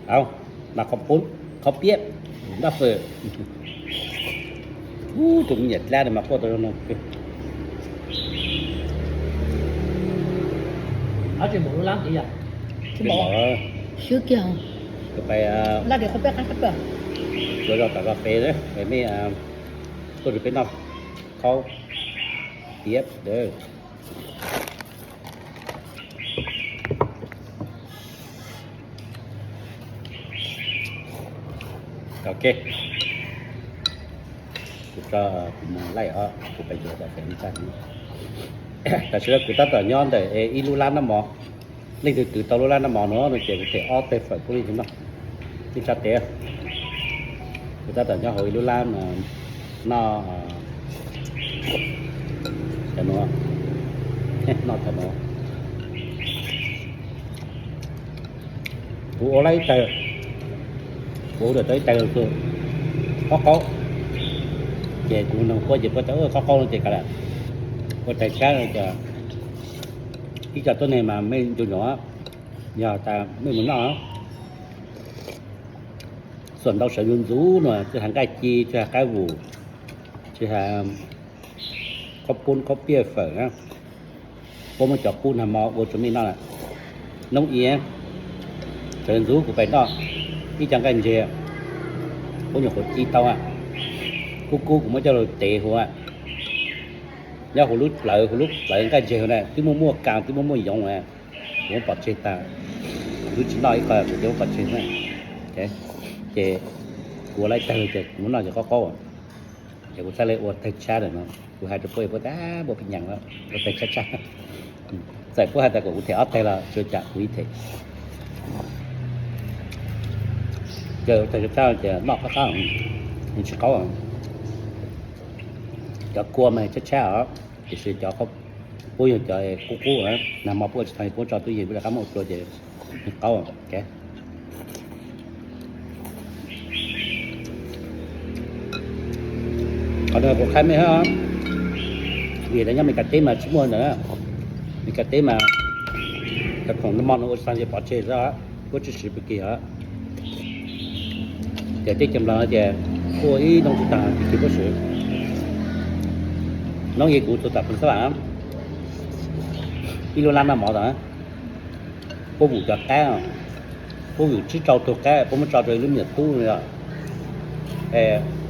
Au, noj qhaub poob, qhaub piab, noj fawm. Ub, tus me nyuam dlab no mas quaj tau zoo no. Xwb kiag, tus pais, ua zog tom zog pes, mej tuaj rau peb noj qhaub piab. Ok, kuv tso, kuv mus laij os, kuv pais yuav cov fem li tag. Tam sim no kuv tab tom nyob ntawm ib lub lab noj mov. Leej twg twv tau lub lab noj mov no no ces kuv them ob teg fawm pub leej twg noj. Ib sab tes, kuv tab tom nyob hauv ib lub lab noj, noj thaum no. Kuv ua lab ib tag, kuv ua tau ib tag qaub qaub, ces kuv nug Puab ces Puab tias qaub qaub no ces kav liam, ua tag tshab no ces ib co tuab neeg mas mej ncu ntsoov, yog tas mej mus noj, xuam ntau sawv ntxuv ntxuv no, tsis has nqaij ci, tsis has qaib vus, tsis has qhaub poob qhaub piab fawm na, Puab muab cov qub nag hmo ua rau mej noj lawm. Noob i, sawv ntxuv kuv pais noj ib co nqaij ntseg, Puab nyuam qhuav ci tau, kub kub kuv muab coj lug tev huv, nyob huv lub plawv, huv lub plawv nqaij ntseg huv na, twb muaj muaj kas, twb muaj muaj yoov na, kuv muab pov tseg tag, kuv twb tsis noj ib qho kuv cia muab pov tseg na. Ces kuv ua lab ib tag ces kuv muab noj ces qaub qaub, ces kuv txhaj le ua tag tshab lawm no. Kuv hais rau Puab, Puab tas Puab pheej nyaam ua tag tshab tshab. Txawm Puab has tas kom kuv them ob teg los tsis ua cas, kuv yeej them. Ces ua tag tshab tshab ces noj qab qab, tsis qaub. Cov kua mas tshab tshab os, tiam sis cov, Puab yog cov qub qub, nag hmo Puab ua tsis tau, Puab tso tub yees, Puab rov qab muab ua plua ces qaub. Qhov no kuv qha mej hab, vim lawv nyob Meskas teb mas tsis muaj ntawd. Meskas teb mas cov khoom noj mov no ua tsis tau ces pov tseg xwb, Puab tsis siv pw kig os. Ces teb chaws Nplog no ces ua ib noob tsis tag pw kig Puab siv. Noob i kuv txug tom Phoos Xab Vam, ib lub lab noj mov tod, Puab vum cov qab, Puab vum tsib rau tug qab, Puab muab tso rau ib lub me nyuam tub no,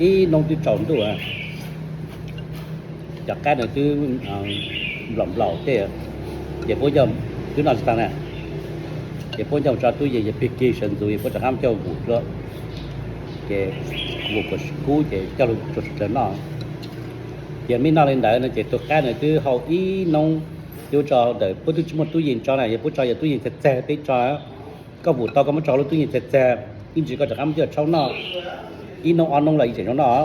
ib noob twb tsaus ntuj. Cov qab no twb nplaum nplaum tej, ces Puab coj, twb noj tsis tag na, ces Puab coj tso tub yees ces pig kig sawv ntxuv es Puab rov qab coj vum dlua, ces vum kuam kub ces coj lug rua sawv dlawg noj. Ces mej noj li ntawd no ces tug qab no twb hau ib noob, twb tso ntawm Puab twb tsis muaj tub yees tso na, yog Puab tso yog tub yees txag txag peb tso, koj vum tau koj muab tso lub tub yees txag txag, ib ntsis koj rov qab muab coj tshauv noj, ib noob ob noob los yeej tseem zoo noj.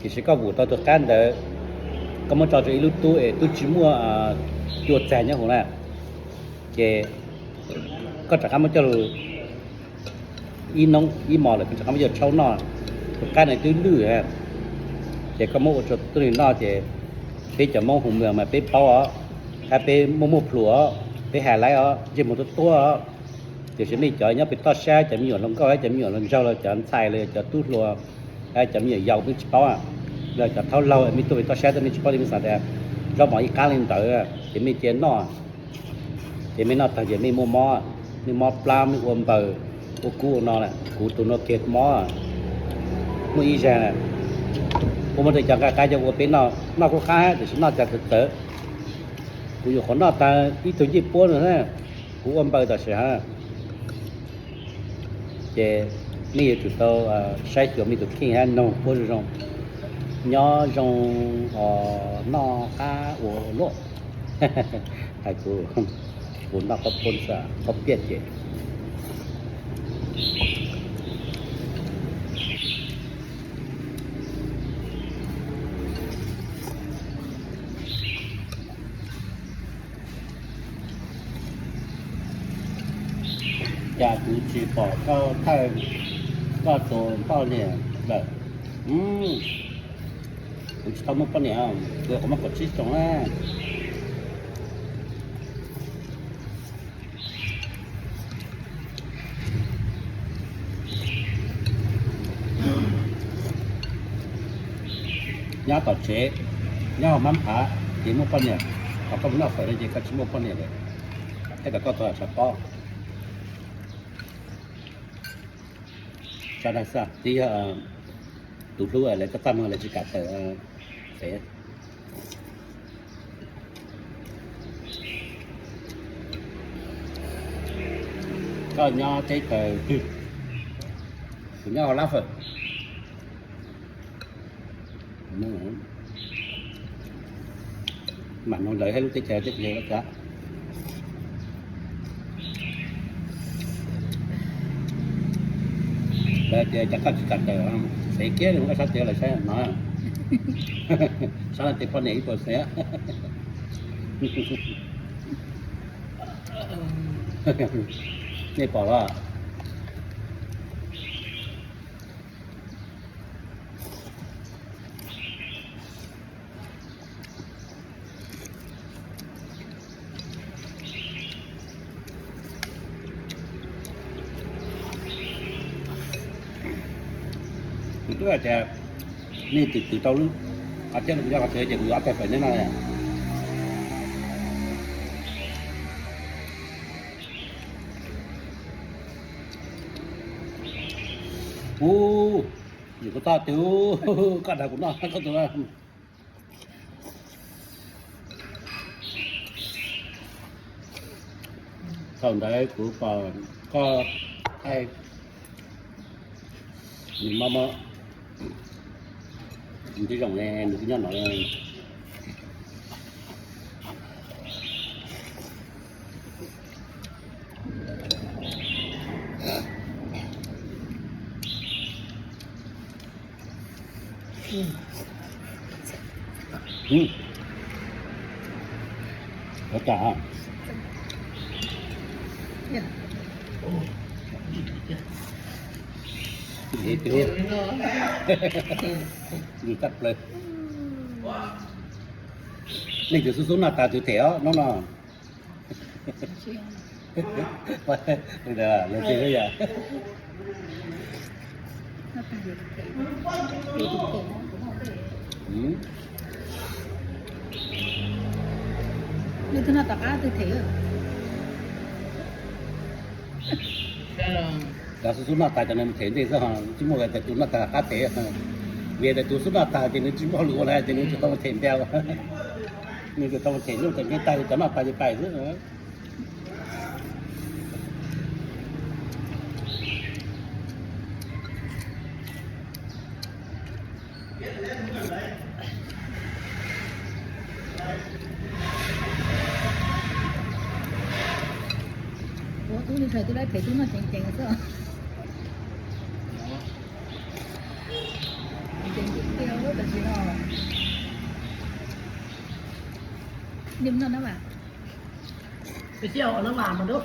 Tiam sis koj vum tau tug qab ntawd, koj muab tso rau ib lub tub es tub tsis muaj cua txag nyob hauv na, ces koj rov qab muab coj lug ib noob ib hmos lawm koj rov qab muab coj tshauv noj, tug qab no twb lwj, ces koj muab ua rau tuab neeg noj ces peb cov Moob hu mws mas peb paub os, hab peb muaj muaj plhus os, peb has laiv os, ntsej muag tuab tuab os. Tiam sis mej cov nyob pem toj sab, cov me nyuam hluas nkauj hab cov me nyuam hluas nraug los cov ntxhais los yog cov tub hluas, hab cov me nyuam yaus peb tsis paub, los cov thaub laug mej tuaj pem toj sab tuaj mej tsis paub li mej xav tas zaub mov ib qab li ntawd ces mej cia noj. Ces mej noj tag ces mej muaj mob, mej mob plab, mej ua npaws, ua kub ua no lawm. Kuv tus no kiag mob, muaj ib zag, kuv muab tej cov nqaij qab coj ua peb noj, noj kuj qab tiam sis noj cas txawv txawv. Kuv nyuam qhuav noj tag ib tug ncej puab no na, kuv ua npaws tam sim hab. Ces mej yuav tsum tau saib xyuas mej tus kheej hab noog puab zoo zoo, nyob zoo os, noj qab ua luaj. Hais kuv, kuv noj qhaub poob, qhaub piab ces Cas kuv tsis pom koj thawj, koj tus poj niam lawm? Kuv tsis tau muaj poj niam, kuv muaj kaum tsib xyoos na. Nyob tom tsev, nyob hauv mab phav ces muaj poj niam, ho koj mus noj fawm no ces koj tsis muaj poj niam lawm, thiab kom koj tau tshav pob. Tsa dag xwb, twb yog tus hlub lawv txaj muag lawv tsis kam tawm fev. Koj nyob teb chaws twg? Kuv nyob hauv lab fawm. Mam nug lawv thiab lub teb chaws teb chaws. Lawv tias cas koj tsis kam tawm, xev kiag li mus koj sab tes lawm saib no. Sab no tes poj niam ib puas xev. Nej pom los? Kuv twb hais tias nej twm twm tau lub, a, thiab kuv nyob qhov twg ces kuv yuav ob teg fawm neb no. Ub, yus kuv toj twg, koj dag kuv noj koj tus no. Thaum ntawd kuv pom koj thaij nws mob mob, nws twb zoo ne, nws twb nyob no. Ua cas? Yus tshaj plaws. Leej twg xub xub noj tas twg them os no no. Lawv tias yog leej twg noj tom qab twg them. Cov xub xub noj tas cov no mus them ntej xwb, tsis muaj tias tus noj tas qab them. Vim tias tus xub noj tas ces nws tsis muaj lus ua li ces nws tsis tau them ntiag. Nws tsis tau them, nws tseem nqi tag cov noj tas ces pais xwb. Ua tub li sawv tub laib phem tub noj ceev ceev xwb. Ceev ceev tiag, tam sim no. Nim no na mas. Tam sim no mas mas dub.